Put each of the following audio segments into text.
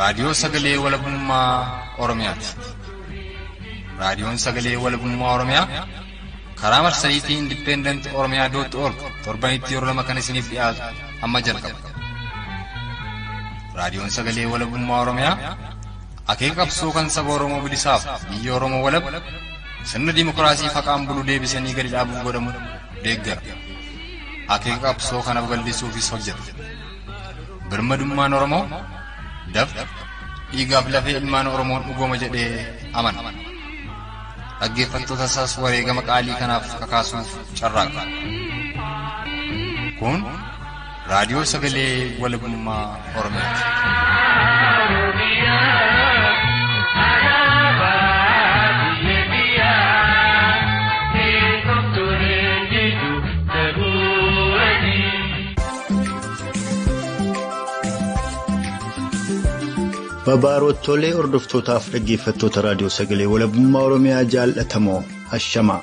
Raadiyoo Sagalee Walabummaa Oromiyaati. Raadiyoon Sagalee Walabummaa Oromiyaa karaa marsariitii Independent Oromiyaa dot org torbanitti yeroo lama kan isiniif dhiyaatu amma jalqaba. Raadiyoon Sagalee Walabummaa Oromiyaa akeeka qabsoo kan saba Oromoo bilisaaf biyya Oromoo walab sirna dimookiraasii faqaan bulu deebisanii gadi dhaabuuf godhamu deeggara. Akeeka qabsoo kana babal'isuufis hojjeta. Birmadummaan Oromoo dafqa dhiigaaf lafee ilmaan Oromoon dhugooma jedhee amana. Dhaggeeffattoota isaas wareegama qaalii kanaaf kakaasuuf carraaqa. Kun raadiyoo sagalee walabummaa Oromiyaati. Babaarottolee hordoftootaaf dhaggeeffattoota raadiyoo sagalee walabummaa Oromiyaa jaallatamoo ashamaa.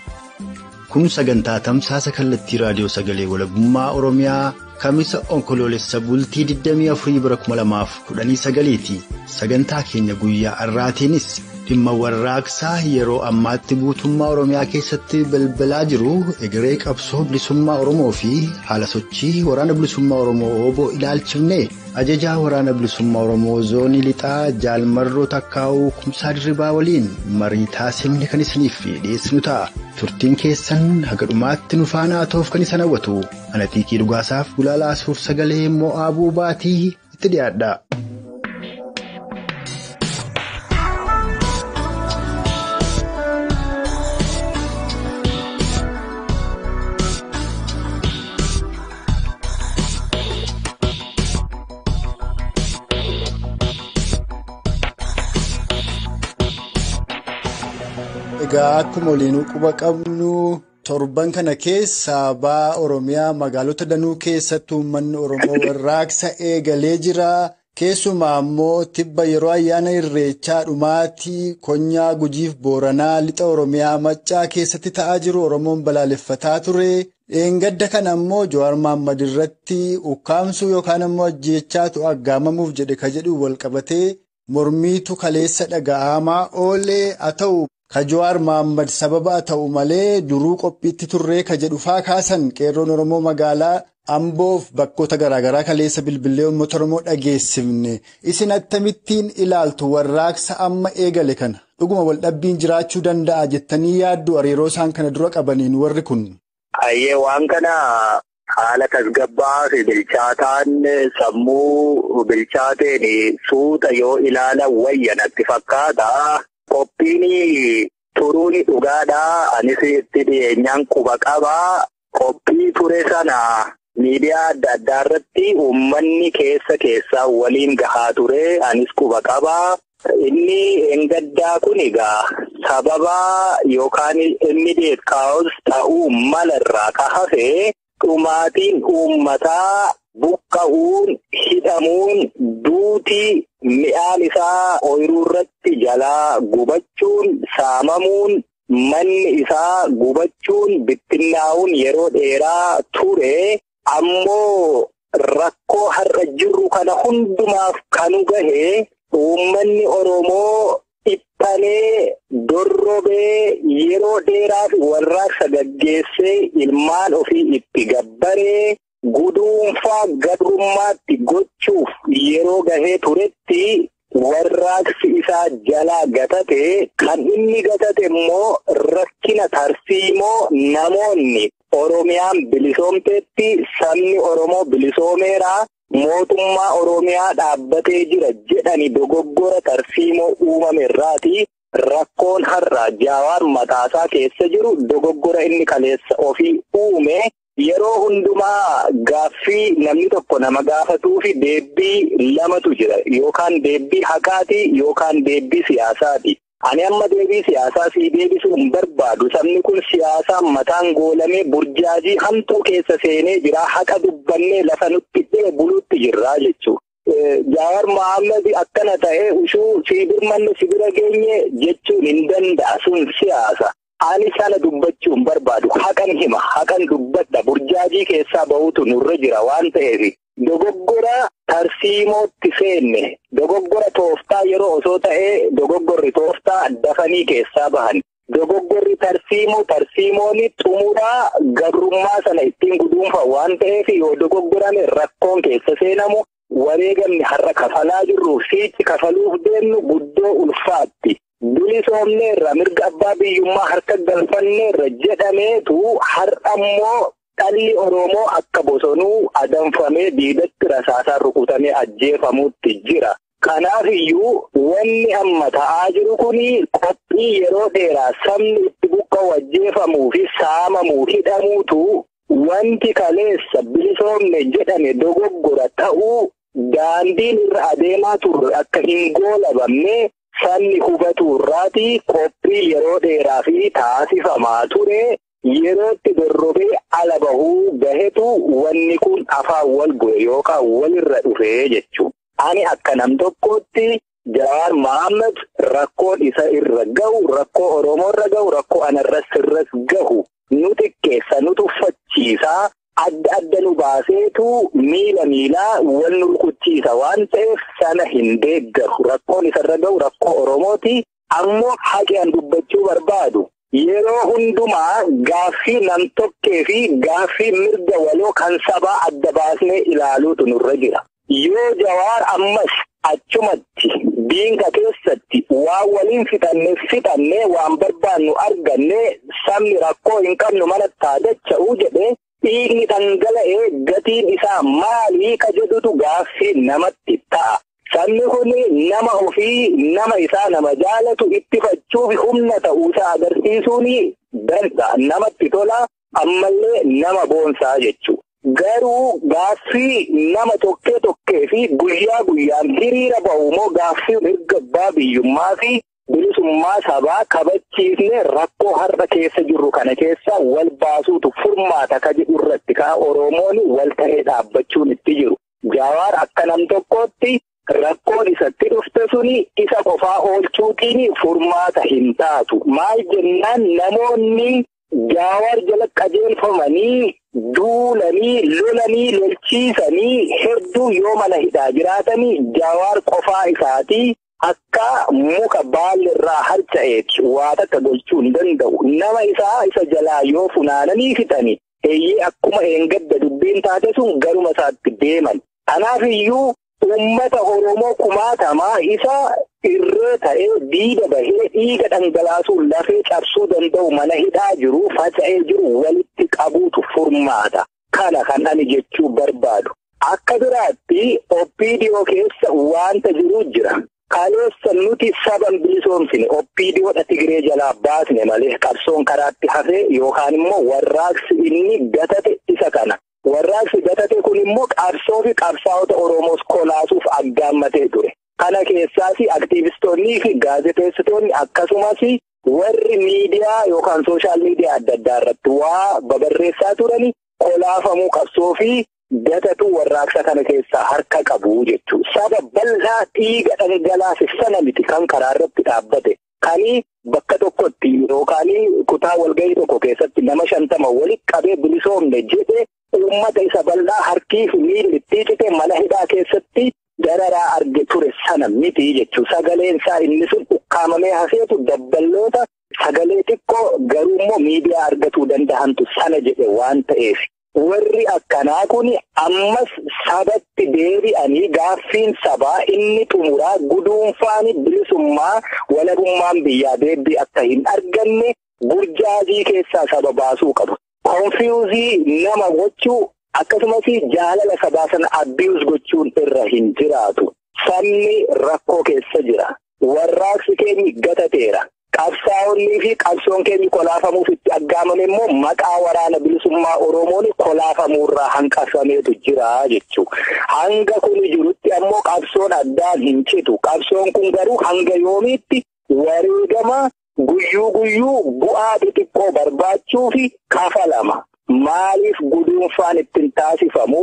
Kun sagantaa tamsaasa kallattii raadiyoo sagalee walabummaa Oromiyaa Kamisa Onkoloolessa bultii 24 bara 2019ti. Sagantaa keenya guyyaa har'aatiinis dhimma warraaqsaa yeroo ammaatti guutummaa Oromiyaa keessatti balbalaa jiru egeree qabsoo bilisummaa Oromoo fi haala sochii waraana bilisummaa Oromoo obbo ilaalchifne. Ajajaa waraana bilisummaa Oromoo zoonii lixaa Jaalmarroo Takkaa'uu Kumsaa Dirribaa waliin marii taasifne kan isiniif dhiyeessinu ta'a. Turtiin keessan haga dhumaatti nu faana ta'uuf kan isin hawwatu. Ana Xiiqii Dhugaasaaf Gulaalaa Suur Sagalee Mo'aabuu Baatii itti dhiyaadha. Egaa akkuma waliinuu quba qabnu torban kana keessa ba'a Oromiyaa magaalota danuu keessatti uummanni Oromoo warraaqsa eegalee jira. Keessumaa immoo tibba yeroo ayyaana irreechaa dhumaatii Konyaa Gujiif Booranaa lixa Oromiyaa Maccaa keessatti ta'aa jiru Oromoon balaaleffataa ture. Dheengadda kana immoo Jawaar Mohaammed irratti ukkaamsuu yookaan immoo ajjeechaatu aggaamamuuf jedhe ka jedhu walqabatee mormiitu kaleessa dhaga'amaa oolee haa ta'u. Ka Jawaar Mohaammed sababa ta'u malee duruu qophiitti turree ka jedhu faa kaasan qeerroon Oromoo magaalaa Amboof bakkoota garaagaraa kaleessa bilbilee uummata Oromoo dhageessifne. Isin akkamittiin ilaaltu warraaqsa amma eegale kana? Dhuguma waldhabbiin jiraachuu danda'a jettanii yaaddu hariiroo isaan kana dura qabaniin warri kun? Ayyee waan kana haala tasgabbaa'aa fi bilchaataan sammuu bilchaateen suuta yoo ilaalan wayya natti fakkaata. Qophiin turuun dhugaadhaa. Anis itti dhiyeenyaan quba qabaa. Qophii ture sana miidiyaa adda addaa irratti uummanni keessa keessaa waliin gahaa ture. Anis quba qabaa. Inni engaddaa kun egaa sababa yookaan immediate cause ta'uu mala irraa ka hafe dhumaatiin uummataa buqqa'uun hidhamuun duutii mi'aan isaa ooyiruu irratti jalaa gubachuun saamamuun manni isaa gubachuun bittinnaa'uun yeroo dheeraa ture ammoo rakkoo har'a jirru kana hundumaaf kan gahe uummanni Oromoo dhiphanee dorrobee yeroo dheeraaf warraaqsa gaggeessee ilmaan ofii itti gabbaree. Guduunfaa gadhummaatti gochuuf yeroo gahee turetti warraaqsi isaa jalaa gatate kan inni gatate immoo rakkina tarsiimoo namoonni Oromiyaan bilisoomteetti sabni Oromoo bilisoomeera mootummaa Oromiyaa dhaabbatee jira jedhani dogoggora tarsiimoo uumame irraati. Rakkoon har'a Jawaar mataasaa keessa jiru dogoggora inni kaleessa ofii uume. Yeroo hundumaa gaaffii namni tokko nama gaafatuu fi deebii lamatu jira. Yookaan deebii haqaati yookaan deebii siyaasaati. Ani amma deebii siyaasaa sii deebisuu hin barbaadu. Sabni kun siyaasaan mataan goolamee burjaajii hamtuu keessa seenee jira. Haqa dubbannee lafa nutti dhee buluutti jirra jechuudha. Jawaar Mohaammed akkana ta'ee ushuu sii birmanne si bira geenye jechuun hin danda'a sun siyaasa. Ani sana dubbachuu hin barbaadu. Haqan hima, haqan dubbadha. Burjaajii keessaa bahuutu nurra jira waan ta'eef Dogoggora tarsiimootti seenne, dogoggora tooftaa yeroo osoo ta'ee dogoggorri tooftaa dafanii keessaa bahan. Dogoggorri tarsiimoo tarsiimoon xumuraa gabrummaa sana ittiin guduunfan waan ta'eef yoo dogoggorame rakkoon keessa seenamu wareegamni har'a kafalaa jirru siichi kafaluuf deemnu guddoo ulfaatti. Bilisoomneerra mirga abbaa biyyummaa harka galfanneerra jedhameetu har'a immoo dhalli Oromoo akka bosonuu adamfamee diidatti rasaasaan rukutamee ajjeefamutti jira. Kanaaf iyyuu wanni amma ta'aa jiru kuni qophii yeroo dheeraa sabni itti buqqa'u ajjeefamuu fi saamamuu hidhamuutu wanti kaleessa bilisoomne jedhame dogoggora ta'uu daandiin irra adeemaa turre akka hin goolabamne sabni hubatu irraati qophii yeroo dheeraa fi taasifamaa ture. Yerootti dorrobee ala bahuu gahetu wanni kun afaan wal bu'e yookaan walirra dhufee jechuudha. Ani akka nam tokkootti Jawaar Mohaammed rakkoon isa irra gahu, rakkoo Oromoo irra gahu, rakkoo anarras irras gahu nu xiqqeessa, nu tuffachiisa, adda adda nu baaseetu miila miilaa wal nu rukuchiisa waan ta'eef sana hin deeggaru. Rakkoon isa irra gahu rakkoo Oromooti. Ammoo haqi an dubbachuu barbaadu. Yeroo hundumaa gaaffii nam-tokkee fi gaaffii mirga waloo kan sabaa adda baasnee ilaaluutu nurra jira. Yoo Jawaar ammas achumatti diinqa keessatti waan waliin fixannee waan barbaannu arganne sabni rakkoo hin qabnu manatti haa dacha'uu jedhee dhiigni dhangala'ee gatiin isaa maalii ka jedhutu gaaffii namatti ta'a. Sabni kun nama ofii nama isaa nama jaalatu ittifachuuf humna ta'uusaa agarsiisuun dansa namatti tola ammallee nama boonsaa jechuudha. Garuu gaaffii nama tokkee tokkee fi guyyaa guyyaan hiriira ba'u immoo gaaffii mirga abbaa biyyummaa fi bilisummaa sabaa kabachiisnee rakkoo har'a keessa jirru kana keessa wal baasuutu furmaata ka jedhu irratti ka Oromoon wal ta'ee dhaabbachuun itti jiru. Jawaar akka nam tokkootti rakkoon isatti dhufte suni isa qofaa oolchuutiin furmaata hin taatu. Maal jennaan namoonni Jawaar jala qajeelfamanii duulanii lolanii lolchiisanii hedduu yoo mana hidhaa jiraatanii Jawaar qofaa isaatii akka muka baalli irraa harca'eeti waa takka gochuu hin danda'u. Nama isaa isa jalaa yoo funaananii fixani eeyyee akkuma eengadda dubbiin taate sun garuma isaatti deeman. Kanaaf iyyuu uummata Oromoo kumaatamaa isa irree ta'ee diida bahee dhiiga dhangalaasuun lafee cabsuu danda'u mana hidhaa jiru faca'ee jiru walitti qabuutu furmaata. Kana kan ani jechuu barbaadu. Akka biraatti OPDO keessa wanta jiru jira. Kaleessa nuti saban bilisoomsine OPDOdha Tigree jalaa baasne malee qabsoon karaatti hafee yookaan immoo warraaqsi inni gatate isa kana. Warraaqsi gatate kun immoo qabsoo fi qabsaa'ota Oromoos kolaasuuf aggaammatee ture. Kana keessaas aktiivistoonnii fi gaazexeessitoonni akkasumas warri miidiyaa yookaan sooshaal miidiyaa adda addaa irratti waa babarreessaa turani kolaafamuu qabsoo fi gatatu warraaqsa kana keessaa harka qabu jechuudha. Saba bal'aa dhiiga dhangalaase sana miti kan karaa irratti dhaabbate. Kani bakka tokkotti yookaan kutaa walgahii tokko keessatti nama 50 walitti qabee bilisoomne jedhee uummata isa bal'aa harkii fi miilli itti cite mana hidhaa keessatti dararaa arge ture sana miti jechuudha. Sagaleen isaa inni sun ukkaamamee hafeetu dabballoota sagalee xiqqoo garuu immoo miidiyaa argatuu danda'antu sana jedhe waan ta'eef. Warri akkanaa kun ammas sabatti deebi'anii gaaffiin sabaa inni xumuraa guduunfaan bilisummaa walabummaan biyyaa deebii akka hin arganne burjaajii keessaa saba baasuu qabu. Konfiyuuzii nama gochuu akkasumas jaalala sabaa sana abiyuus gochuun irra hin jiraatu. Sabni rakkoo keessa jira. Warraaqsi keenya gatateera. Qabsaa'onnii fi qabsoon keenya kolaafamuuf itti aggaamame immoo maqaa waraana bilisummaa Oromoon kolaafamuurraa hanqafameetu jira jechuudha. Hanga kun jirutti ammoo qabsoon addaan hin citu. Qabsoon kun garuu hanga yoomiitti wareegama guyyuu guyyuu bu'aa xixiqqoo barbaachuu fi kafalama. Maaliif guduunfaan ittiin taasifamu?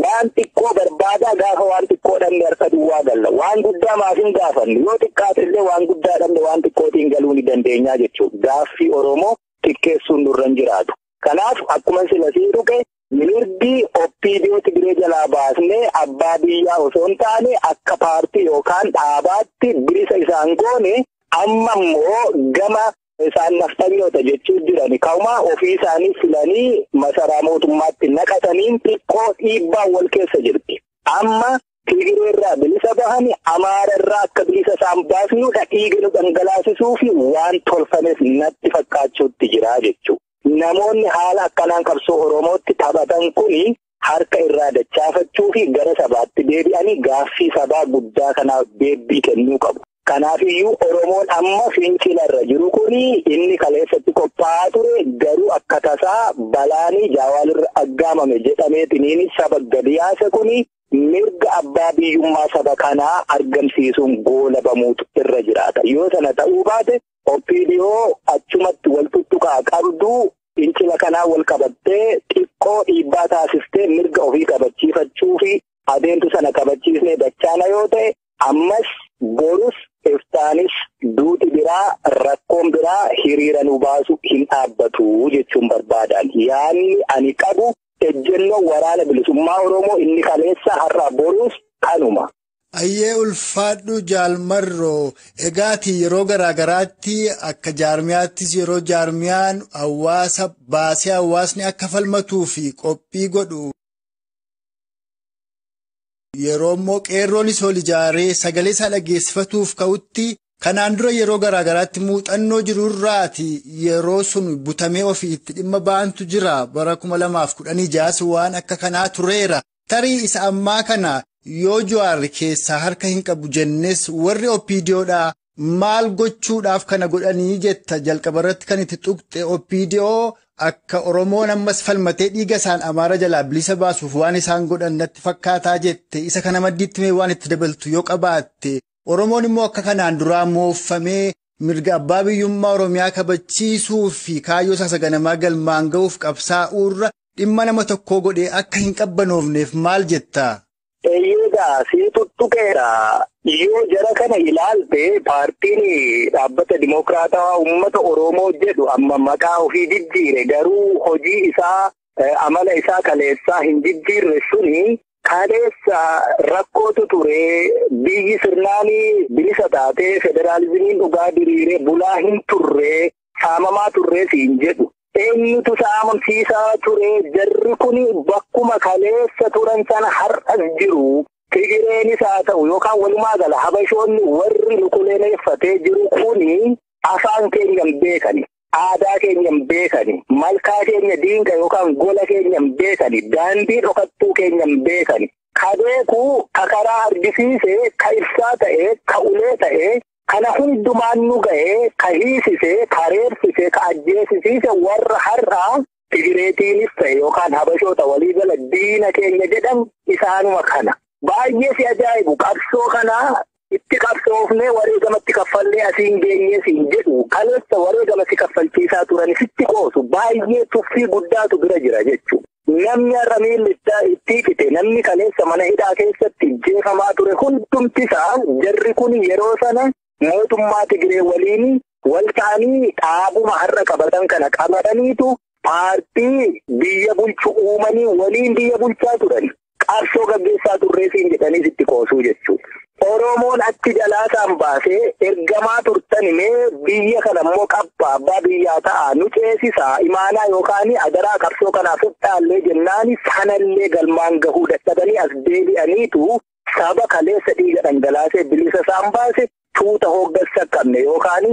Waan xiqqoo barbaadaa gaafa waan xiqqoo dhabne harka duwwaa galla. Waan guddaa maaf hin gaafannu? Yoo xiqqaate illee waan guddaa dhabne waan xiqqootiin galuu ni dandeenya jechuudha. Gaaffii Oromoo xiqqeessuun nurra hin jiraatu. Kanaaf akkuma sila sii dhuge Mirgi OPDO Tigiree jalaa baasnee abbaa biyyaa osoo hin taane akka paartii yookaan dhaabaatti bilisa isaan goone amma immoo gama isaan naftanyoota jechuu jiran kauma ofii isaanii filanii masaraa mootummaatti naqataniin xiqqoo dhiibbaa wal keessa jirti. Amma Tigiree irraa bilisa bahani Amaara irraa akka bilisa isaan baasnudha dhiiga nu dhangalaasisuu fi waan tolfames natti fakkaachuutti jira jechuudha. Namoonni haala akkanaan qabsoo Oromootti taphatan kuni harka irraa dachaafachuu fi gara sabaatti deebi'anii gaaffii sabaa guddaa kanaaf deebii kennuu qabu. Kanaafiyyuu Oromoon amma fincila irra jiru kuni inni kaleessatti qophaa'aa ture garuu akka tasaa balaanii jaawaalirra aggaamame jedhameetiniin saba gadi yaase kuni mirga abbaa biyyummaa saba kanaa argamsiisuun goolabamuutu irra jiraata. Yoo sana ta'uu baate OPDO achumatti wal tuttuqaa qabdu fincila kanaa wal qabattee xiqqoo dhiibbaa taasistee mirga ofii kabachiifachuu fi adeemtu sana kabachiisnee dachaana yoo ta'e ammas borus iftaanis duuti biraa rakkoon biraa hiriira nu baasu hin dhaabbatu jechuun barbaadan. Yaanni ani qabu ejjennoo waraana bilisummaa Oromoo inni kaleessa har'a borus kanuma. Ayyee ulfaadhu jaalmarroo egaati yeroo garaagaraatti akka jaarmiyaattis yeroo jaarmiyaan hawaasa baasee hawaasni akka falmatuu fi qophii godhu. Yeroo immoo qeerroonis ol ijaaree sagalee isaa dhageessifatuuf ka'utti kanaan dura yeroo garaagaraatti muuxannoo jirurraati yeroo sun butamee ofii itti dhimma ba'antu jira bara 2016 waan akka kanaa tureera. Tarii isa ammaa kana yoo Jawaar keessaa harka hin qabu jennes warri OPDOdhaa maal gochuudhaaf kana godhanii jetta jalqaba irratti kan itti tuqxe OPDO akka Oromoon ammas falmatee dhiiga isaan Amaara jalaa bilisa baasuuf waan isaan godhan natti fakkaataa jette isa kana maddiitti mee waan itti dabaltu yoo qabaatte Oromoon immoo akka kanaan duraa mooffamee mirga abbaa biyyummaa Oromiyaa kabachiisuu fi kaayyoo isaa saganamaa galmaan ga'uuf qabsaa'uurra dhimma nama tokkoo godhee akka hin qabbanoofneef maal jettaa? Eeyyee sii tuttuqeera. Yoo jara kana ilaalte paartiin dhaabbata Dimookiraatawaa Uummata Oromoo jedhu amma maqaa ofii jijjiire garuu hojii isaa amala isaa kaleessaa hin jijjiirre suni kaleessa rakkootu ture biyyi sirnaan bilisa taatee federaalizimiin dhugaa diriire bulaa hin turre saamamaa turre siin jedhu. Eenyutu saamamsiisaa ture jarri kun bakkuma kaleessa turan sana har'as jiru. Tigireenis haa ta'u yookaan walumaa gala habashoonni warri nukuleeffatee jiru kuni afaan keenya hin beekani, aadaa keenya hin beekani, malkaa keenya diinqa yookaan gola keenya hin beekani, daandii dhokattuu keenya hin beekani. Ka beeku ka karaa argisiise, ka ibsaa ta'e, ka ulee ta'e, kana hundumaan nu ga'ee, ka hiisise, ka reebsise, ka ajjeesisiise warra har'aa Tigireetiinis ta'e yookaan habashoota waliigala diina keenya jedhan isaanuma kana. Baay'ee si ajaa'ibu qabsoo kana itti qabsoofnee wareegamatti kaffallee asiin geenyee siin jedhu kaleessa wareegama si kaffalchiisaa turan sitti qoosu baay'ee tuffii guddaatu bira jira jechuudha. Namni har'a miilli itti fite namni kaleessa mana hidhaa keessatti jeefamaa ture hundumti isaa jarri kun yeroo sana mootummaa Tigiree waliin wal ta'anii dhaabuma har'a qabatan kana qabataniitu paartii biyya bulchu uumanii waliin biyya bulchaa turan. Qabsoo gaggeessaa turreesiin jedhanii sitti qoosuu jechuudha. Oromoon achi jalaasaan baasee ergamaa turtan mee biyya kana immoo qabba abbaa biyyaa ta'a nu ceesisaa imaanaa yookaan adaraa qabsoo kanaaf fudhaallee jennaan sanallee galmaan gahuu dadhabanii as deebi'aniitu saba kaleessa dhiiga dhangalaasee bilisa isaan baase tuuta hooggansa qabne yookaan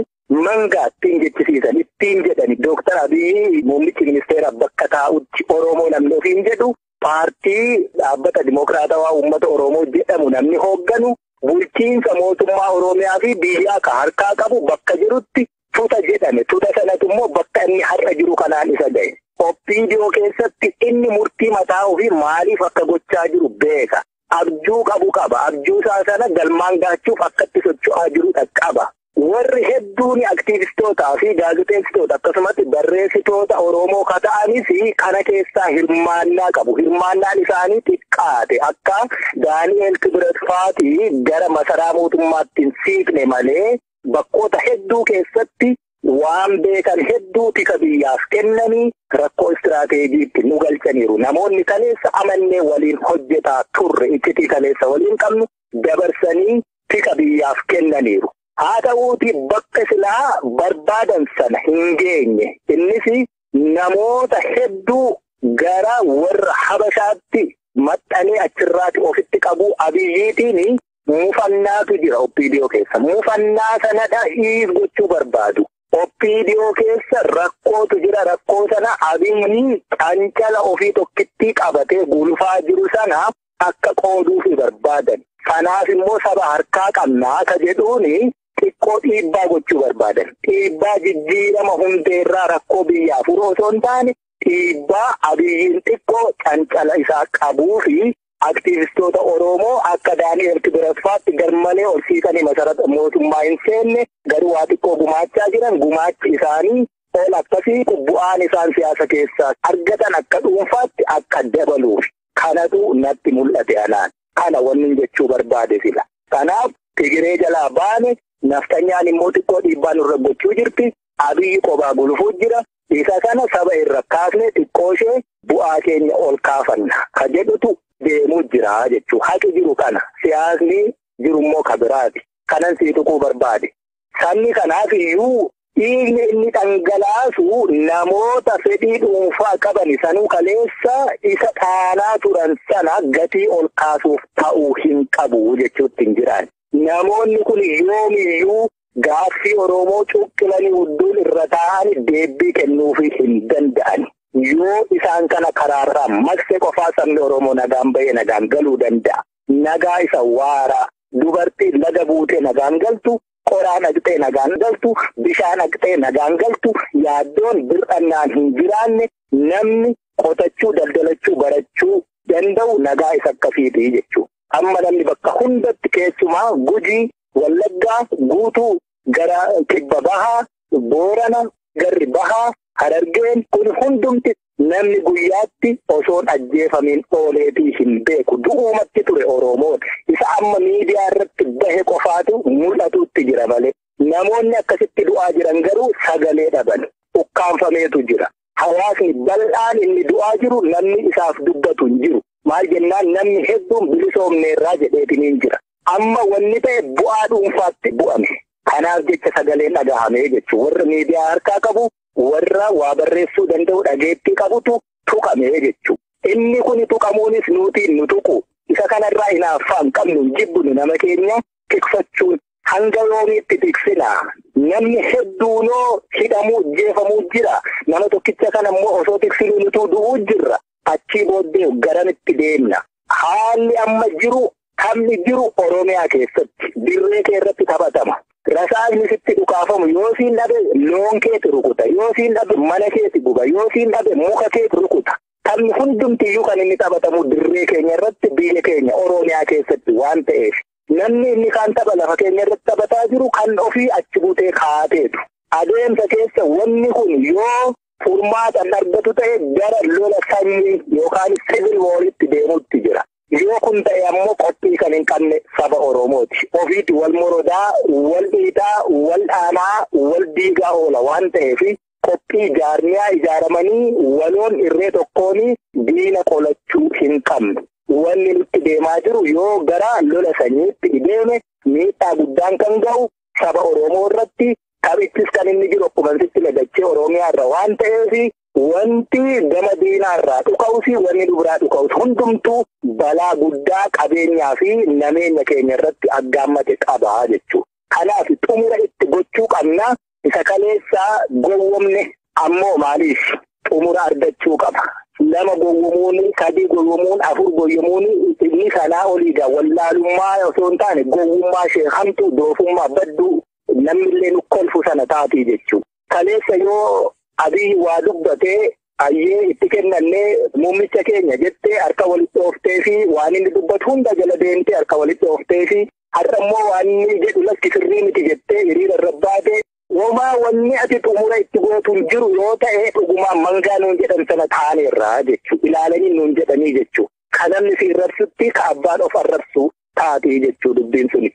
mangaa ittiin jechisiisan ittiin jedhani Dooktar Abiyyi muummichi ministeera bakka taa'utti Oromoo namni ofiin jedhu. Paartii dhaabbata Dimookiraatawaa Uummata Oromoo jedhamu namni hoogganu bulchiinsa mootummaa Oromiyaa fi biyyaa ka harkaa qabu bakka jirutti tuta jedhame. Tuta sanatu immoo bakka inni har'a jiru kanaan isa gahe. OPDO keessatti inni murtii mataa ofii maaliif akka gochaa jiru beeka. Abjuu qabu qaba. Abjuu isaa sana galmaan gaachuuf akkatti socho'aa jirudha qaba. Warri hedduun aktiivistootaa fi gaazexeessitoota akkasumas barreessitoota Oromoo ka ta'anis kana keessaa hirmaannaa qabu. Hirmaannaan isaanii xiqqaate akka Daani'eel Kibret fa'aatii gara masaraa mootummaatti hin siiqne malee bakkoota hedduu keessatti Waan beekan hedduu tika biyyaaf kennanii rakkoo istiraateejiitti nu galchaniiru. Namoonni kaleessa amannee waliin hojjetaa turre iccitii kaleessa waliin qabnu dabarsanii tika biyyaaf kennaniiru. Haa ta'uuti bakka silaa barbaadan sana hin geenye. Innis namoota hedduu gara warra Habashaatti maxxanee achirraati ofitti qabu Abiyyiitiin mufannaatu jira OPDO keessa. Mufannaa sanadha hiis gochuu barbaadu. OPDO keessa rakkootu jira. Rakkoo sana Abiyyi cancala ofii tokkittii qabatee gulufaa jiru sana akka qooduufi barbaadan. Kanaaf immoo saba harkaa qabnaa ka jedhuuni xiqqoo dhiibbaa gochuu barbaadan. Dhiibbaa jijjiirama hundeerraa rakkoo biyyaa furuu osoo hin taane dhiibbaa Abiyyiin xiqqoo cancala isaa qabuu fi aktiivistoota Oromoo akka Daani'el Kibiraffaatti garmalee ol siiqanii masarata mootummaa hin seenne garuu waa xiqqoo gumaachaa jiran gumaachi isaanii ol akkasii bu'aan isaan siyaasa keessaa argatan akka dhuunfaatti akka dabaluuf kanatu natti mul'ate anaan. Kana wanni jechuu barbaade fila. Kanaaf Tigiree jalaa baane naftanyaan immoo xiqqoo dhiibbaa nurra gochuu jirti. Abiyyi qobaa gulufuu jira. Isa kana saba irra kaasne xiqqoo ishee bu'aa keenya ol kaafanna. Ka jedhutu deemuu jira jechuudha. Haqi jiru kana. Siyaasni jirummoo ka biraati. Kanan sii tuquu barbaade. Sabni kanaaf iyyuu dhiigni inni dhangalaasu namoota fedhii dhuunfaa qaban sanuu kaleessa isa dhaanaa turan sana gatii ol kaasuuf ta'uu hin qabu jechuutti hin jiraan. Namoonni kun yoomiyyuu gaaffii Oromoo cuqqilanii hudduun irra taa'anii deebii kennuufii hin danda'an. Yoo isaan kana karaarraa maqsee qofaa sabni Oromoo nagaan bahee nagaan galuu danda'a. Nagaa isa waaraa dubartiin laga buutee nagaan galtu. Qoraan haqxee nagaan galtu, bishaan haqxee nagaan galtu, yaaddoon bir'annaan hin jiraanne namni qotachuu, daldalachuu, barachuu danda'u nagaa isa akkasiiti jechuudha. Amma namni bakka hundatti keessumaa Gujii, Wallaggaa, Guutuu, gara Kibba Bahaa, Boorana, Garri Bahaa, Harargeen kun hundumti namni guyyaatti osoon ajjeefamiin ooleetii hin beeku. Du'uumatti ture Oromoon. Isa amma miidiyaa irratti bahe qofaatu mul'atuutti jira malee. Namoonni akkasitti du'aa jiran garuu sagalee dhaban. Ukkaanfameetu jira. Hawaasni bal'aan inni du'aa jiru namni isaaf dubbatu hin jiru. Maal jennaan namni hedduun bilisoomneerraa jedheetiniin jira. Amma wanni ta'e bu'aa dhuunfaatti bu'ame. Kanaaf jecha sagaleen dhagahamee jechuudha. Warra miidiyaa harkaa qabu. Warra waa barreessuu danda'u dhageettii qabutu tuqamee jechuudha. Inni kun tuqamuunis nutiin nu tuqu. Isa kanarraa hinaaffaa hin qabnu jibbinu nama keenya tikfachuun hanga yoomiitti tiksinaa. Namni hedduunoo hidhamuu jeefamuu jira. Nama tokkicha kana immoo osoo tiksinuu nutuu du'uu jirra. Achii booddee garamitti deemna. Haalli amma jiru taphni jiru Oromiyaa keessatti dirree kee irratti taphatama. Rasaasni sitti dhukaafamu yoo siin dhabe loon keeti rukuta, yoo siin dhabe mana keeti guba, yoo siin dhabe muka keeti rukuta. Taphni hundumtiyyuu kan inni taphatamu dirree keenya irratti biyya keenya Oromiyaa keessatti waan ta'eef namni inni kaan tapha lafa keenya irratti taphataa jiru kan ofii achi buutee kaateetu. Adeemsa keessa wanni kun yoo furmaata argatu ta'e gara lola sanyii yookaan civil warritti deemuutti jira. Yoo kun ta'e ammoo qophii kan hin qabne saba Oromooti. Ofiitti wal morodaa, wal dhiitaa, wal dhaanaa, wal diigaa oola waan ta'eef qophii jaarmiyaa ijaaramanii waloon irree tokkoon diina qolachuu hin qabnu. Wanni nutti deemaa jiru yoo gara lola sanyiitti deeme miidhaa guddaan kan ga'u saba Oromoo irratti taphichis kan inni jiru akkuma sitti lagachee Oromiyaa irra waan ta'eef wanti gama diinaarraa dhuka'usi wanni dubiraa dhuka'us hundumtuu balaa guddaa qabeenyaa fi nameenya keenya irratti aggaammate qabaa jechuudha. Kanaaf xumura itti gochuu qabna. Isa kaleessaa gowwomne ammoo maaliif xumura argachuu qaba. Lama gowwomuun, sadii gowwomuun, afur gowwomuun inni sanaa oliidha. Wallaalummaa osoo hin taane gowwummaa ishee hamtuu doofummaa badduu namnillee nu kolfu sana taatii jechuudha. Kaleessa yoo Abiyyi waa dubbatee ayyee itti kennannee muummicha keenya jettee harka walitti dhooftee fi waan inni dubbatu hunda jala deemtee harka walitti dhooftee fi har'a immoo waan inni jedhu lakki sirrii miti jettee hiriira irra baatee homaa wanni ati xumura itti gootu hin jiru yoo ta'e dhugumaan mangaa nuun jedhan sana taaneerraa jechuudha. Ilaalanii nuun jedhanii jechuudha. Kan namni si arrabsutti ka abbaan of arrabsu taatee jechuudha dubbiin suni.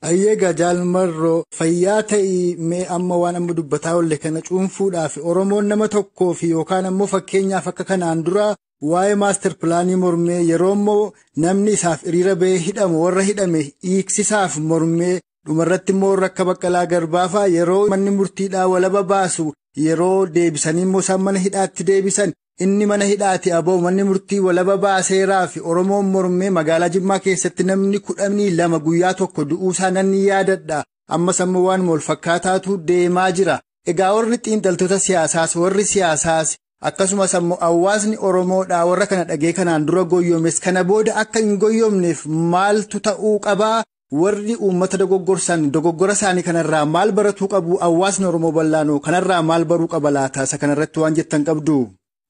Ayyeegaa Jaalmarroo fayyaa ta'ii mee amma waan amma dubbataa oolle kana cuunfuudhaaf Oromoon nama tokkoo fi yookaan ammoo fakkeenyaaf akka kanaan dura waa'ee maastar pilaanii mormee yeroo immoo namni isaaf hiriira ba'ee hidhamu warra hidhame hiiksisaaf mormee dhumarratti immoo warra akka Baqqalaa Garbaafaa yeroo manni murtiidhaa walaba baasu yeroo deebisanii immoo isaan mana hidhaatti deebisan inni mana hidhaati aboo manni murtii walaba baaseeraa fi Oromoon mormee magaalaa Jimmaa keessatti namni 12 guyyaa tokko du'uusaa nan yaadadha. Ammas ammoo waan wal fakkaataatu deemaa jira. Egaa warri xiinxaltoota siyaasaas warri siyaasaas akkasumas ammoo hawaasni Oromoodhaa warra kana dhagee kanaan dura goyyoomes kana booda akka hin goyyoomneef maaltu ta'uu qabaa? Warri uummata dogoggorsan dogoggora isaanii kanarraa maal baratuu qabu? Hawaasni Oromoo bal'aanoo kanarraa maal baruu qaba laata? Isa kanarratti waan jettan qabdu.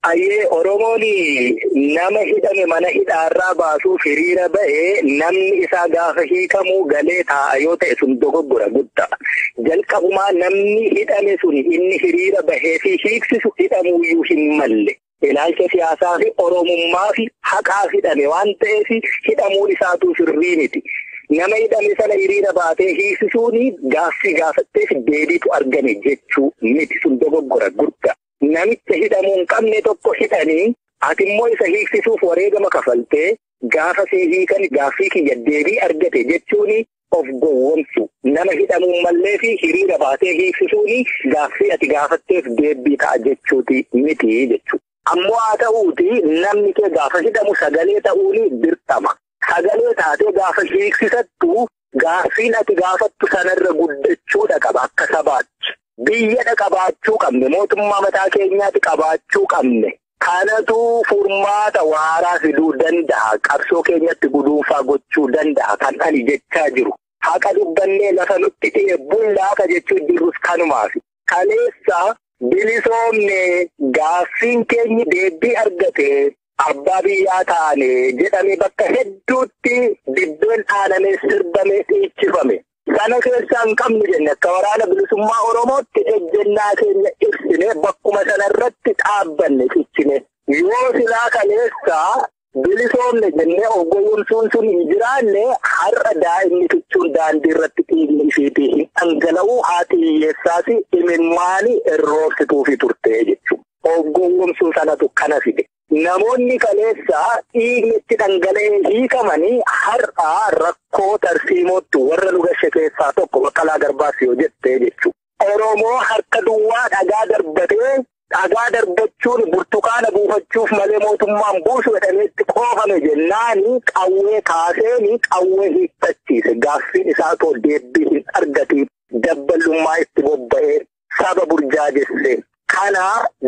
Ayyee Oromoon nama hidhame mana hidhaarraa baasuuf hiriira ba'ee namni isaa gaafa hiikamuu galee taa'a yoo ta'e sun dogoggora guddaa. Jalqabumaa namni hidhame sun inni hiriira bahee fi hiiksisu hidhamuuyyuu hin malle. Ilaalcha siyaasaa fi Oromummaa fi haqaaf hidhame waan ta'eef hidhamuun isaatuu sirrii miti. Nama hidhame sana hiriira baatee hiiksisuun gaaffii gaafatteef deebiitu argame jechuu miti sun dogoggora guddaa. Namicha hidhamuu hin qabne tokko hidhanii ati immoo isa hiiksisuuf wareegama kafaltee gaafa sii hiikan gaaffii kiyya deebii argate jechuun of gowwomsu. Nama hidhamuu mallee fi hiriira baatee hiiksisuun gaaffii ati gaafatteef deebii ta'a jechuuti miti jechuudha. Ammoo haa ta'uuti namni kee gaafa hidhamu sagalee ta'uun dirqama. Sagalee taatee gaafa hiiksisattu gaaffiin ati gaafattu sanarra guddachuudha qaba akka sabaatti. Biyya qabaachuu qabne mootummaa mataa keenyaatti qabaachuu qabne kanatu furmaata waaraa fiduu danda'a qabsoo keenyatti guduunfaa gochuu danda'a kan ani jechaa jiru. Haqa dubbannee lafa nutti dhiye bullaaka jechuu jirrus kanumaaf. Kaleessa bilisoomne gaaffiin keenyi deebii argate abbaa biyyaa taane jedhame bakka hedduutti dibbeen dhaanamee sirbamee dhiichifame. Sana keessaa hin qabnu jenne akka waraana bilisummaa Oromootti ejjennaa keenya ibsine bakkuma sanarratti dhaabbanne cichine. Yoo silaa kaleessaa bilisoomne jennee of gowwomsuun sun hin jiraanne har'a daa'imni fichuun daandii irratti dhiigni isheetii hin dhangala'uu haati hiyyeessaas imimmaanii irroobsituufi turte jechuudha. Of gowwomsuu sanatu kana fide. Namoonni kaleessaa dhiigni itti dhangala'ee hiikamanii har'a rakkoo tarsiimootti warra nu gashe keessaa tokko Baqqalaa Garbaas yoo jettee jechuudha. Oromoo harka duwwaa dhagaa darbatee dhagaa darbachuun burtukaana buufachuuf malee mootummaan buusu jedhameetti qoofame jennaani qawwee kaaseeni qawwee hiikkachiise. Gaaffiin isaa too deebii hin argatiin dabballummaa itti bobba'ee saba burjaajesse. Kana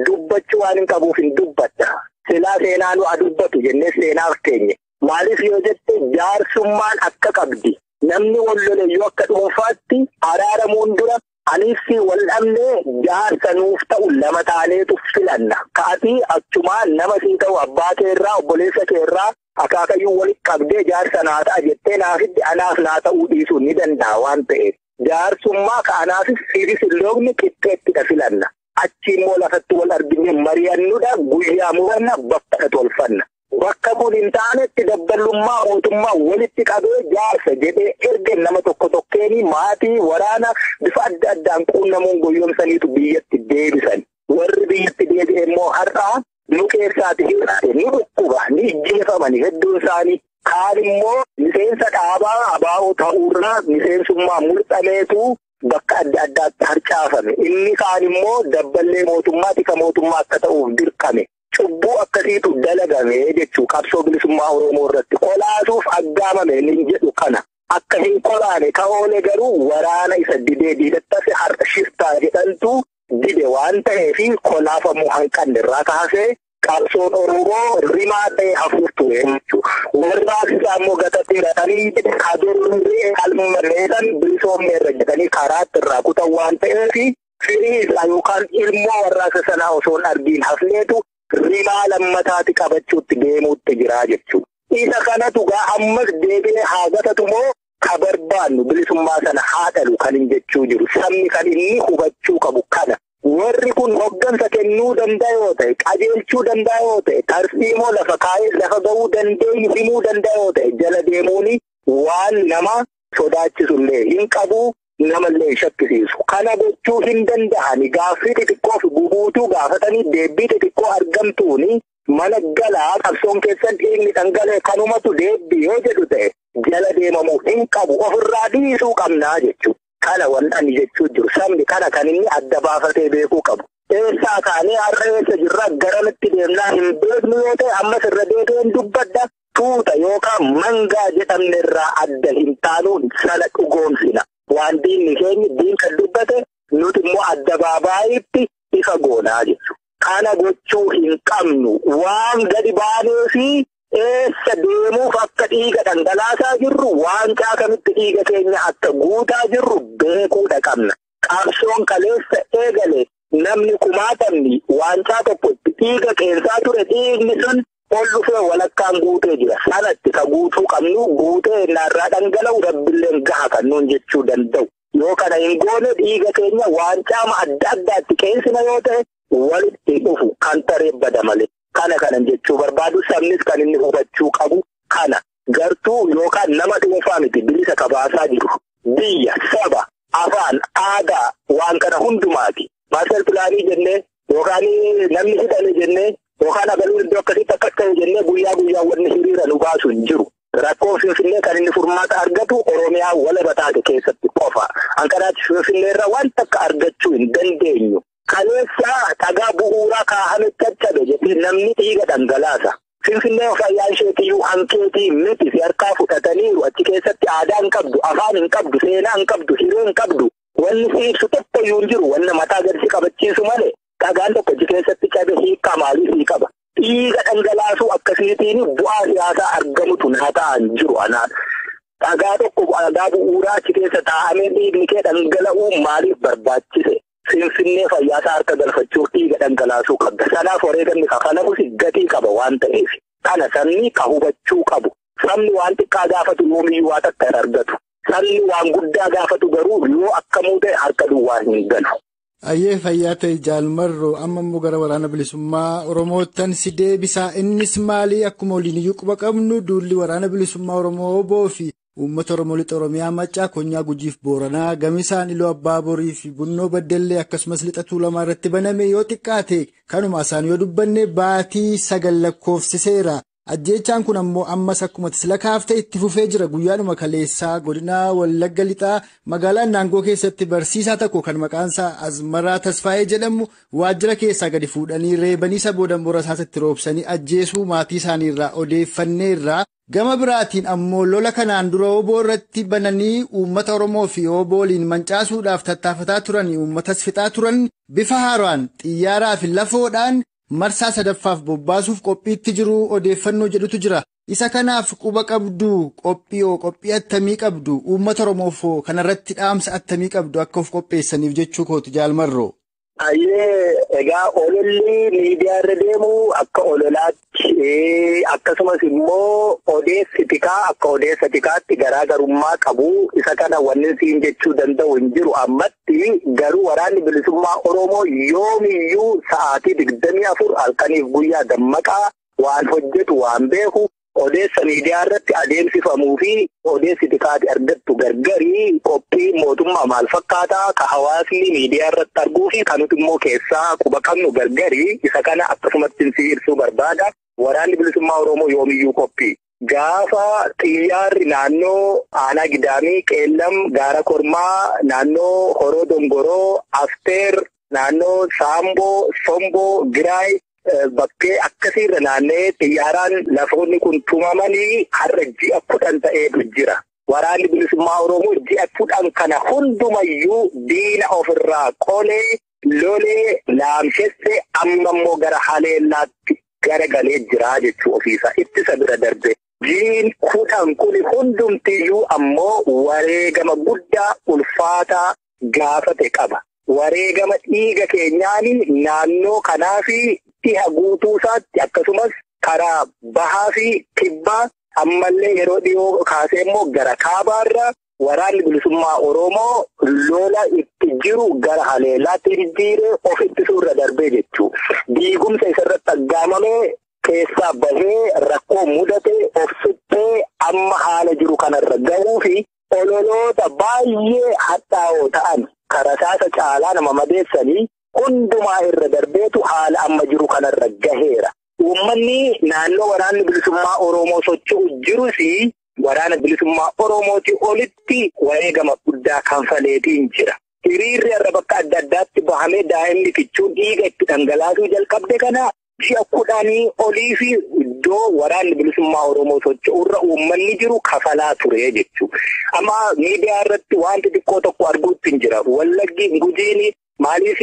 dubbachuu waan hin qabuuf hin dubbadha. Silaa seenaa nu dubbatu jennee seenaaf keenye. Maaliif yoo jette jaarsummaan akka qabdi. Namni wal lole yoo akka dhuunfaatti araaramuun dura anis wal dhabnee jaarsa nuuf ta'u lama taaneetu filanna. Ka'atii achumaa nama sii ta'u abbaa keerraa obboleessa keerraa akaakayyuu walitti qabdee jaarsa naa ta'a jettee naafitti anaaf naa ta'uu dhiisuu ni danda'a waan ta'eef. Jaarsummaa ka'anaafis siifis hin loogni qixxeettidha filanna. Achi immoo lafatti wal argine mari'annudha guyyaa muranna bakka tolfanna. Bakka kun hin taanetti dabballummaa mootummaa walitti qabee jaarsa jedhee erga nama tokko tokkeeni maatii waraana bifa adda addaan quunnamuun goyyomsaniitu biyyatti deebisan. Warri biyyatti deebi'e immoo har'aa nu keessaati hir'ate ni dhukkuba ni ijjeefamani hedduun isaanii. Kaan immoo miseensa dhaabaa abaa'oo ta'uurraa miseensummaa mul'ameetu bakka adda addaatti harcaafame. Inni kaan immoo dabballee mootummaati ka mootummaa akka ta'uuf dirqame. Cubbuu akkasiitu dalagame jechuu qabsoo bilisummaa Oromoo irratti qolaasuuf aggaamame inni jedhu kana. Akka hin qolaane ka oole garuu waraana isa didee diidattase har'a shiftaa jedhantu dide waan ta'eef kolaafamuu hanqanne irraa kaasee qabsoon Oromoo rimaa ta'e hafuuf ture jechuudha. Warraaqsi isaa immoo gatateera tanii kadurree qalmalleessan bilisoomneerra jedhanii karaatti irraa kutan waan ta'eef firii isaa yookaan ilmoo warraaqsa sanaa osoo hin argiin hafneetu rimaa lammataati qabachuutti deemuutti jira jechuudha. Isa kanatu gaa ammas deebi'ee haa gatatu moo ka barbaannu bilisummaa sana haa dhalu kan hin jechuu jiru. Sabni kan inni hubachuu qabu kana. Warri kun hoggansa kennuu danda'a yoo ta'e, qajeelchuu danda'a yoo ta'e, tarsiimoo lafa kaa'ee lafa ga'uu dandeenyu himuu danda'a yoo ta'e, jala deemuun waan nama Sodaachisullee hin qabu. Namallee shakkisiisu. Kana gochuu hin danda'ani. Gaaffii xixiqqoo fi gubuutuu gaafatanii deebii xixiqqoo argamtuuni mana galaa qabsoon keessan dhiigni dhangala'e kanumatu deebii yoo jedhu ta'e jala deemamuu hin qabu. Ofirraa dhiisuu qabnaa jechuudha. Kana waan ani jechuu jiru. Sabni kana kan inni adda baafatee beekuu qabu. Eessaa kaanee har'a eessa jirraa garamitti deemnaa hin beeknu yoo ta'e ammas irra deebi'een dubbadha. Tuuta yookaan mangaa jedhamne irraa adda hin taanuun sana dhugoomsina. Waan diinni keenya diinka dubbate nuti immoo adda baabaayitti ifa goonaa jechuudha. Kana gochuu hin qabnu. Waan gadi baanee fi eessa deemuuf akka dhiiga dhangalaasaa jirru waan caakamitti dhiiga keenya akka guutaa jirru beekuudha qabna. Qabsoon kaleessa eegale namni kumaatamni waancaa tokkotti dhiiga qeensaa ture dhiigni sun ol dhufee walakkaan guutee jira. Sanatti ka guutuu qabnu guutee innaarraa dhangala'u rabbiilleen gaha kan nuun jechuu danda'u. Yoo kana hin goone dhiiga keenya waancaama adda addaatti qeensina yoo ta'e walitti dhufu kan taree bada malee. Kana kanan jechuu barbaadu sabnis kan inni hubachuu qabu kana gartuu yookaan nama dhuunfaa miti bilisa kabaasaa jiru. Biyya, saba, afaan, aadaa waan kana hundumaati. Maastar pilaanii jennee yookaan namni hidhame jennee yookaan agaluu iddoo akkasitti akkas ta'e jennee guyyaa guyyaa wanni hiriira nu baasu hin jiru. Rakkoo Finfinnee kan inni furmaata argatu Oromiyaa walaba taate keessatti qofa. Ankaraatti Finfinnee irraa wanta akka argachuu hin dandeenyu. Kaleessa dhagaa bu'uuraa kaahame caccabe jedhee namni dhiiga dhangalaasa. Finfinnee fayyaan isheetiyyuu hankeetii miti si harkaa fudhataniiru. Achi keessatti aadaa hin qabdu, afaan hin qabdu, seenaa hin qabdu, hiree hin qabdu. Wanni si ibsu tokkoyyuu hin jiru. Wanni mataa gadi si qabachiisu malee dhagaan tokko achi keessatti cabe hiikaa maalii sii qaba. Dhiiga dhangalaasuu akkasiitiin bu'aa siyaasaa argamutu naa ta'an jiru anaan. Dhagaa tokko dhagaa bu'uuraa achi keessa taa'amee dhiigni kee dhangala'uu maaliif barbaachise? Finfinnee fayyaasaa harka galfachuuf dhiiga dhangalaasuu qabda. Sanaaf wareegamni kafalamus gatii qaba waan ta'eef. Kana sabni ka hubachuu qabu. Sabni waan xiqqaa gaafatu yoomiyyuu waa takka hin argatu. Sabni waan guddaa gaafatu garuu yoo akkamuu ta'e harka duwwaa hin galu. Ayyee fayyaa ta'e Jaalmarroo amma immoo gara waraana bilisummaa Oromoottan si deebisaa. Innis maalii akkuma waliin quba qabnu duulli waraana bilisummaa Oromoo Oboo fi uummata Oromoo lixa Oromiyaa Maccaa Konyaa Gujiif Booranaa Gamisaan Iluu Abbaa Borii fi Bunnoo Baddellee akkasumas lixa Tuulamaa irratti baname yoo xiqqaate kanuma isaan yoo dubbanne baatii 9 lakkoofsiseera. Ajjeechaan kun ammoo ammas akkuma tisla kaaftee itti fufee jira. Guyyaadhuma kaleessaa godina Wallagga lixaa magaalaa Naangoo keessatti barsiisaa tokko kan maqaan isaa Azmaraa Tasfaayee jedhamu waajjira keessaa gadi fuudhanii reebanii isa booda muraasa itti roobsanii ajjeesuu maatii isaaniirraa odeeffanneerra. Gama biraatiin ammoo lola kanaan dura Oboo irratti bananii uummata Oromoo fi Oboo waliin mancaasuudhaaf tattaafataa turan uummatas fixaa turan bifa haaraan xiyyaaraa fi lafoodhaan marsaa sadaffaaf bobbaasuuf qophiitti jiru odeeffannoo jedhutu jira. Isa kanaaf quba qabdu qophii attamii qabdu uummata Oromoof kanarratti dhaamsa attamii qabdu akka of qopheessaniif jechuu kooti Jaalmarroo. Ayyee egaa ololli miidiyaa irra deemu akka ololaatti akkasumas immoo odeessi tikaa akka odeessa tikaatti garaagarummaa qabu. Isa kana wanni siin jechuu danda'u hin jiru ammatti garuu waraanni bilisummaa Oromoo yoomiyyuu sa'aatii 24 halkaniif guyyaa dammaqaa waan hojjetu waan beeku odeessa miidiyaa irratti adeemsifamuu fi odeessi tikaatti argattu gargarii qophii mootummaa maal fakkaataa ka hawaasni miidiyaa irratti arguu fi kan nuti immoo keessaa quba qabnu gargarii isa kana akkasumatti si ibsuu barbaada. Waraanni bilisummaa Oromoo yoomiyyuu qophii. Gaafa xiyyaarri naannoo Aanaa Gidaamii, Qeellam, Gaara Kormaa, naannoo Horoo Dongoroo, Afteer, naannoo Saamboo, Somboo, Giraay bakkee akkasiirra naannee xiyyaaraan lafoonni kun tumamanii har'a ji'a 10 ta'eetu jira. Waraanni bilisummaa Oromoo ji'a 10 kana hundumayyuu diina ofirraa qolee lolee laamshesse amma immoo gara haleellaatti garagalee jira jechuu ofiisaa ittisa bira darbe. Jiin 10 kun hundumtiyyuu ammoo wareegama guddaa ulfaataa gaafate qaba. Wareegama dhiiga keenyaanii naannoo kanaa fi dhiha guutuu isaatti akkasumas karaa bahaa fi kibbaa ammallee yeroo dhiyoo kaasee immoo gara kaabaarra waraanni bilisummaa Oromoo lola itti jiru gara haleellaatti jijjiiree of ittisuurra darbee jechuu. Diigumsa isarratti aggaamamee keessaa bahee rakkoo mudate of suphee amma haala jiru kanarra gahuu fi Ololoota baay'ee hadhaa'oo ta'an karasaasa caalaa nama madeessanii hundumaa irra darbeetu haala amma jiru kanarra gaheera. Uummanni naannoo waraanni bilisummaa Oromoo socho'u jirus waraana bilisummaa Oromootii olitti wareegama guddaa kanfaleetiin jira. Hiriirri irra bakka adda addaatti bahamee daa'imni kichuun dhiiga itti dhangalaasuu jalqabde kana ji'a 10 olii fi iddoo waraanni bilisummaa Oromoo socho'urra uummanni jiru kafalaa ture jechuudha. Amma miidiyaa irratti wanti xiqqoo tokko arguutti hin jira. Wallaggi Gujiin maaliif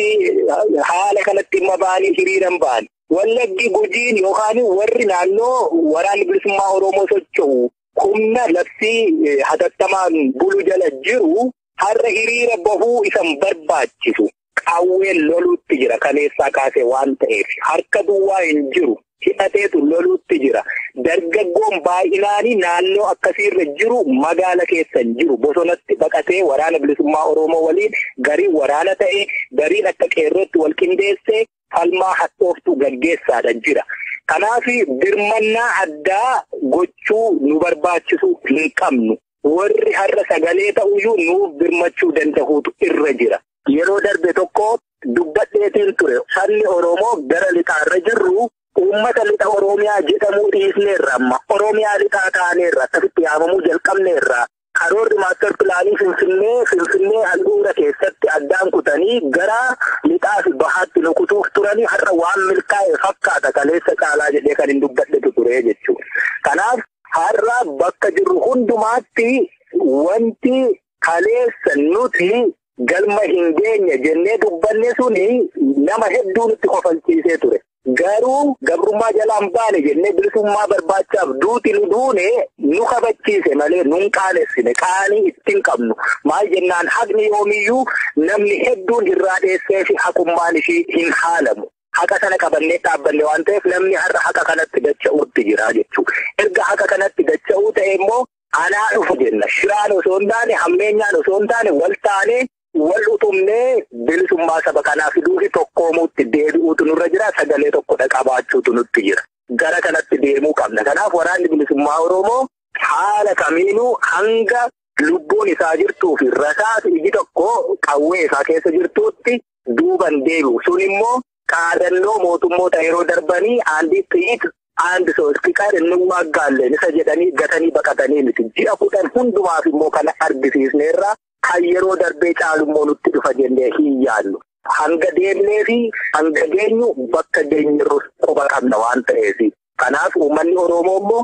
haala kanatti dhimma ba'anii hiriiran ba'an? Wallaggi Gujiin yookaan warri naannoo waraanni bilisummaa Oromoo socho'u humna labsii hatattamaan bulu jala jiru har'a hiriira bahuu isan barbaachisu. Qawween loluutti jira kaleessaa kaasee waan ta'eef harka duwwaa hin jiru hidhateetu loluutti jira. Dargaggoon baay'inaanii naannoo akkasiirra jiru magaala keessa hin jiru bosonatti baqatee waraana bilisummaa Oromoo waliin gariin waraana ta'e gariin akka qeerrootti wal qindeessee falmaa hadhooftuu gaggeessaadha jira. Kanaaf birmannaa addaa gochuu nu barbaachisu hin qabnu. Warri har'a sagalee ta'uyyuu nuuf birmachuu danda'uutu irra jira. Yeroo darbe tokko dubbadheetiin ture. Sabni Oromoo gara lixaarra jirru uummata lixa Oromiyaa jedhamuu dhiisneerra amma. Oromiyaa lixaa taaneerra akkasitti yaamamuu jalqabneerra. Karoorri maastar pilaanii Finfinnee handhuura keessatti addaan kutanii gara lixaa fi bahaatti nu kutuuf turanii har'a waan milkaa'e fakkaata kaleessa caalaa jedhee kan hin dubbadhetu ture jechuudha. Kanaaf har'a bakka jirru hundumaatti wanti kaleessa nuti galma hin geenye jennee dubbanne suni nama hedduu nutti kofalchiisee ture. Garuu gabrummaa jalaan baane jennee bilisummaa barbaachaaf duuti nu duune nu kabachiise malee nun qaanessine qaanii ittiin qabnu. Maal jennaan haqni yoomiyyuu namni hedduun irraa dheessee fi haqummaan ishii hin haalamu. Haqa sana qabannee dhaabbanne waan ta'eef namni har'a haqa kanatti dacha'uutti jira jechuudha. Erga haqa kanatti dacha'uu ta'e immoo anaa dhufu jenna. Shiraan osoo hin taane, hammeenyaan osoo hin taane, wal taanee wal utumnee bilisummaa saba kanaa fiduu fi tokkoomuutti deebi'uutu nurra jira. Sagalee tokkodha qabaachuutu nutti jira. Gara kanatti deemuu qabna. Kanaaf waraanni bilisummaa Oromoo haala kamiinuu hanga lubbuun isaa jirtuu fi rasaas iji tokko qawwee isaa keessa jirtuutti duuban deebi'u. Sun immoo qaadannoo mootummoota yeroo darbanii aandii xiyiit aandi soostiqaar inni waaggaalleen isa jedhanii gatanii baqatanii miti. Ji'a 10 hundumaaf immoo kana argisiisneerra. Kan yeroo darbee caalummoo nutti dhufa jennee hin yaadnu. Hanga deemnee fi hanga geenyu bakka geenyirru quba qabna waan ta'eef. Kanaaf uummanni Oromoo immoo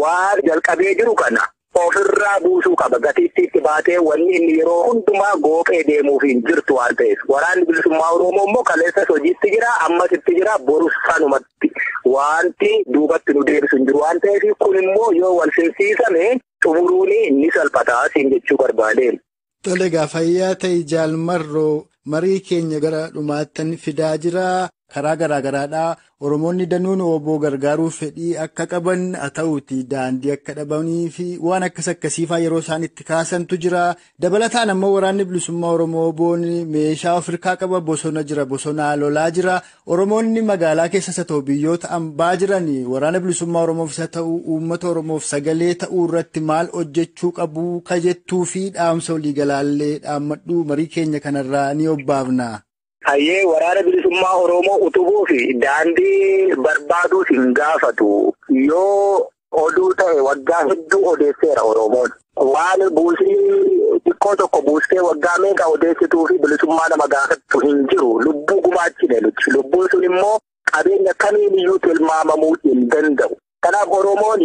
waan jalqabee jiru kana ofirraa buusuu qaba. Gatiittii itti baatee wanni inni yeroo hundumaa gooqee deemuuf hin jirtu waan ta'eef. Waraanni bilisummaa Oromoo immoo kaleessas hojiitti jira, ammas itti jira, borus sanumatti. Wanti duubatti nu deebisu hin jiru waan ta'eef kun immoo yoo wal simsiisame xumuruun ni salphata siin jechuu barbaadeen. Tole egaa fayyaa ta'e Jaalmarroo marii keenya gara dhumaattan fidaa jira. Karaa garaa garaadhaa Oromoonni danuun obbo gargaaruu fedhii akka qaban haa ta'uuti daandii akka dhabanii fi waan akkas akkasiifaa yeroo isaan itti kaasantu jira. Dabalataan ammoo waraanni bilisummaa Oromoo boon meeshaa Afrikaa qaba bosona jira bosonaa lolaa jira. Oromoonni magaalaa keessas haa ta'u biyyoota ambaa jiran waraana bilisummaa Oromoof isa ta'u uummata Oromoof sagalee ta'uu irratti maal hojjechuu qabu kajettuu fi dhaamsa waliigalaallee dhaammadhu marii keenya kanarraa ni obbaafna. Hayyee waraana bilisummaa Oromoo utubuu fi daandii barbaaduus hin gaafatu. Yoo oduu ta'e waggaa hedduu odeesseera Oromoon. Waan buusii xiqqoo tokko buustee waggaa meeqa odeessituu fi bilisummaa nama gaafattu hin jiru. Lubbuu gumaachine nuti. Lubbuun sun immoo qabeenya kamiiniyyuu tilmaamamuu hin danda'u. Kanaaf Oromoon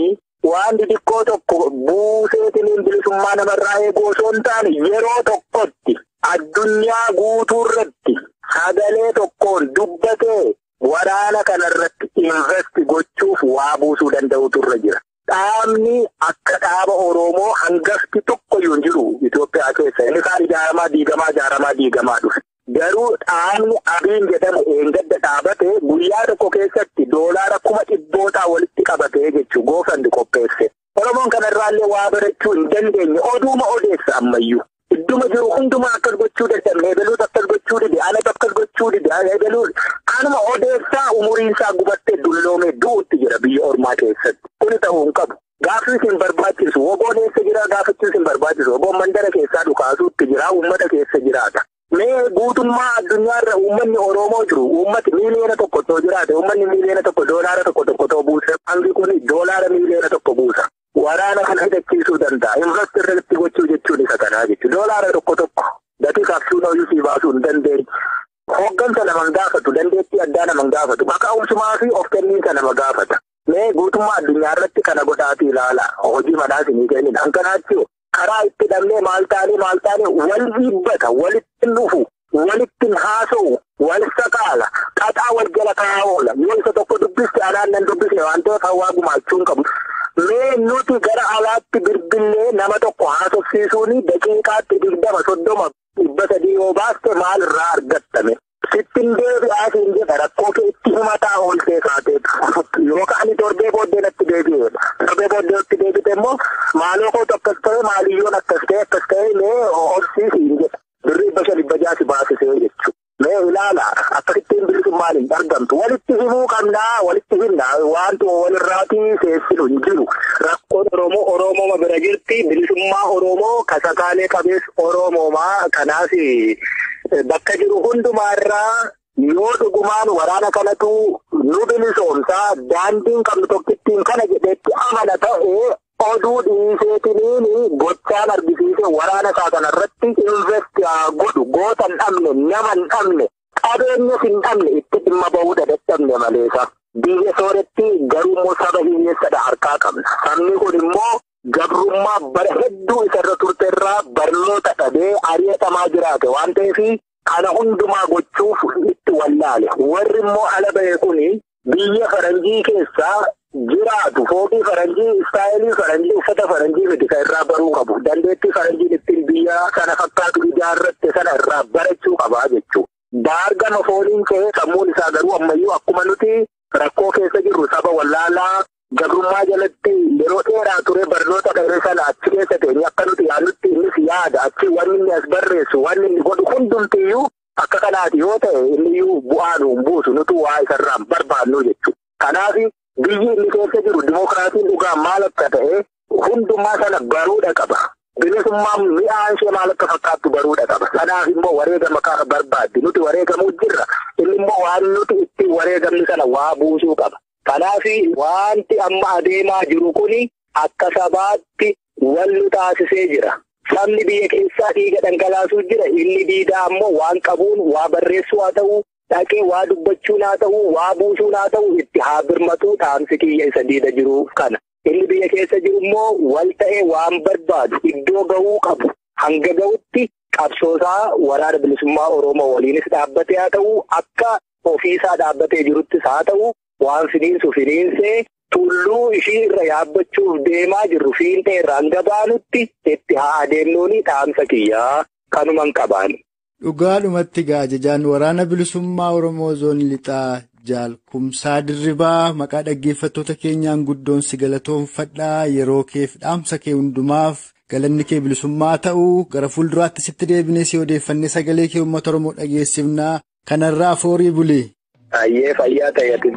waan xixiqqoo tokko buuseetiin bilisummaa namarraa eeguu osoo hin taane yeroo tokkotti addunyaa guutuurratti sagalee tokkoon dubbatee waraana kanarratti invest gochuuf waa buusuu danda'utu irra jira. Dhaabni akka dhaaba Oromoo hangafti tokkoyyuu hin jiru Itoophiyaa keessa. Inni kaan ijaaramaa diigamaa ijaaramaa diigamaa dhufe. Garuu dhaabni Abiin jedhamu eengadda dhaabate guyyaa tokko keessatti $100,000 walitti qabatee jechuu goofandi qopheesse. Oromoon kanarraallee waa barachuu hin dandeenye oduuma odeessa ammayyuu. Idduma jiru hundumaa akkas gochuu dadhabne, ebeluus akkas gochuu dide, anatu akkas gochuu dide, ebeluus kanuma odeessaa umuriin isaa gubattee dulloomee du'utti jira biyya ormaa keessatti. Kuni ta'uu hin qabu. Gaaffii isin barbaachisu woboon eessa jira gaafachuu isin barbaachisu woboon mandara keessaa dhukaasuutti jira uummata keessa jiraata. Mee guutummaa addunyaarra uummanni Oromoo jiru uummati 1 miiliyoona too jiraate uummanni 1 miiliyoona $1 1 too buuse hangi kun $1 miiliyoona buusa. Waraana kana hidhachiisuu danda'a. Invest irratti gochuu jechuun isa kanaa jechuudha. $1 1 gatii qabsuun hojii sii baasuu hin dandeenye. Hooggansa nama gaafatu dandeettii addaa nama gaafatu maqaa fi of kenniinsa nama gaafata. Mee guutummaa addunyaa irratti kana godhaatii ilaala. Hojii manaa isinii kennina. Hankanaatti karaa itti dhabnee maal taanee maal taanee wal dhiibbata, walitti dhufu, walitti haasa'u, wal sakaala, xaxaa wal jala kaa'aa oola. Yoo isa tokko dubbiste anaan nan dubbisne waan ta'eef hawaa gumaachuu hin qabu. Mee nuti gara alaatti bilbillee nama tokko haasofsiisuun daqiiqaatti 20, 30, 300 yoo baaste maal irraa argattame? Sittin deebi'aa siin jedha rakkoo kee itti himataa ooltee kaateetu. Yookaan torbee booddee natti deebi'eedha. Torbee booddee natti deebite immoo maaloo kootu akkas ta'e maaliyyoon akkas ta'e akkas ta'e mee obsii siin jedha. Birrii 500 600 si baasisee jechuudha. Mee ilaala akkasittiin bilisummaan hin argamtu. Walitti himuu qabnaa walitti himna wantu walirraatii seessinu hin jiru. Rakkoon Oromoo Oromooma bira jirti bilisummaa Oromoo kasakaalee qabees Oromoomaa kanaaf bakka jiru hundumaarraa yoo dhugumaan waraana kanatu nu bilisoomsaa daandiin qabnu tokkittiin kana jedhetti amana ta'ee oduu dhiiseetiniin gochaan argisiise waraana isaa kanarratti invest godhu goota hin dhabne nama hin dhabne qabeenyas hin dhabne itti dhimma bahuu dadhabne maleessa. Biyya sooretti garuu immoo saba hiyyeessadha harkaa qabna. Sabni kun immoo gabrummaa bara hedduu isarra turte irraa barnoota dhabee ari'atamaa jiraate waan ta'eef kana hundumaa gochuuf itti wallaale. Warri immoo ala ba'e kuni biyya faranjii keessaa jiraatu fooqii faranjii, istaayilii faranjii, uffata faranjii miti kan irraa baruu qabu. Dandeettii faranjiin ittiin biyya sana fakkaatu ijaarratte sana irraa barachuu qabaa jechuudha. Baargama fooliin ka'ee sammuun isaa garuu ammayyuu akkuma nuti rakkoo keessa jirru saba wallaalaa gabrummaa jalatti yeroo dheeraa ture barnoota dhabee sana achi keessa teenye akka nuti yaadnutti innis yaada achi wanni inni as barreessu wanni inni godhu hundumtiyyuu akka kanaati yoo ta'e inniyyuu bu'aa nuun buusu nutu waa isarraan barbaannu jechuudha. Kanaaf biyyi inni keessa jiru dimookiraasiin dhugaa maal akka ta'e hundumaa sana baruudha qaba. Bilisummaan mi'aan ishee maal akka fakkaattu baruudha qaba. Kanaaf immoo wareegama barbaaddi. Nuti wareegamuu jirra. Inni immoo waan nuti ittiin wareegamni sana waa buusuu qaba. Kanaaf wanti amma adeemaa jiru kuni akka sabaatti wal nu taasisee jira. Sabni biyya keessaa dhiiga dhangalaasuu jira. Inni diidaa ammoo waan qabuun waa barreessuu haa ta'u, dhaqee waa dubbachuun haa ta'u, waa buusuun haa ta'u itti haa birmatu dhaamsi kiyya isa diida jiru kana. Inni biyya keessa jiru immoo wal ta'ee waan barbaadu iddoo gahuu qabu hanga gahutti qabsoosaa waraana bilisummaa Oromoo waliinis dhaabbatee haa ta'u akka ofiisaa dhaabbatee jiruttis haa ta'u waan finiinsu finiinsee tulluu ishii irra yaabbachuuf deemaa jirru fiintee irra hanga baanutti itti haa adeemnuuni dhaamsa kiyyaa kanuman qabaani. Dhugaadhumatti ajajaan waraana bilisummaa Oromoo zoonii lixaa Jaal Kumsaa Dirribaa maqaa dhaggeeffattoota keenyaan guddoon si galatoonfadhaa yeroo keef dhaamsa kee hundumaaf galanni kee bilisummaa ta'uu gara fuulduraatti sitti deebinee si odeeffannee sagalee kee uummata Oromoo dhageessifnaa kanarraa foorii buli. Ayyee fayyaa ta'eetu.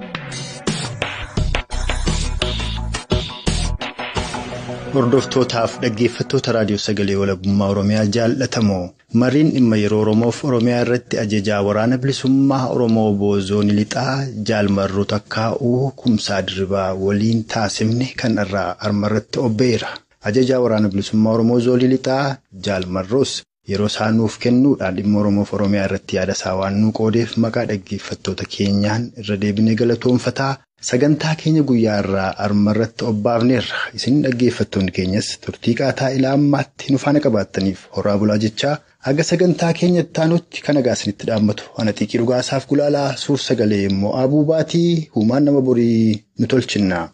Hordoftootaaf dhaggeeffattoota raadiyoo sagalee walabummaa Oromiyaa jaallatamoo mariin dhimma yeroo Oromoof Oromiyaa irratti ajajaa waraana bilisummaa Oromoo Zoonii Lixaa Jaal Marroo Takkaa'uu Kumsaa Dirribaa waliin taasifne kan irraa armarratti obbeera. Ajajaa waraana bilisummaa Oromoo Zoonii Lixaa Jaal Marroos yeroo isaa nuuf kennuudhaan dhimma Oromoof Oromiyaa irratti yaada isaa waan nuu qoodeef maqaa dhaggeeffattoota keenyaan irra deebinee galatoonfataa. Sagantaa keenya guyyaa irraa armarratti obbaafneerra. Isin dhaggeeffattoonni keenyas turtii qaataa ilaa ammaatti nu faana qabaattaniif horaa bulaa jechaa haga sagantaa keenya itti kan nagaa isinitti dhaammatu. Ana xiiqii dhugaasaaf gulaalaa suur sagalee immoo abuu baatii humaan nama borii nu tolchinna.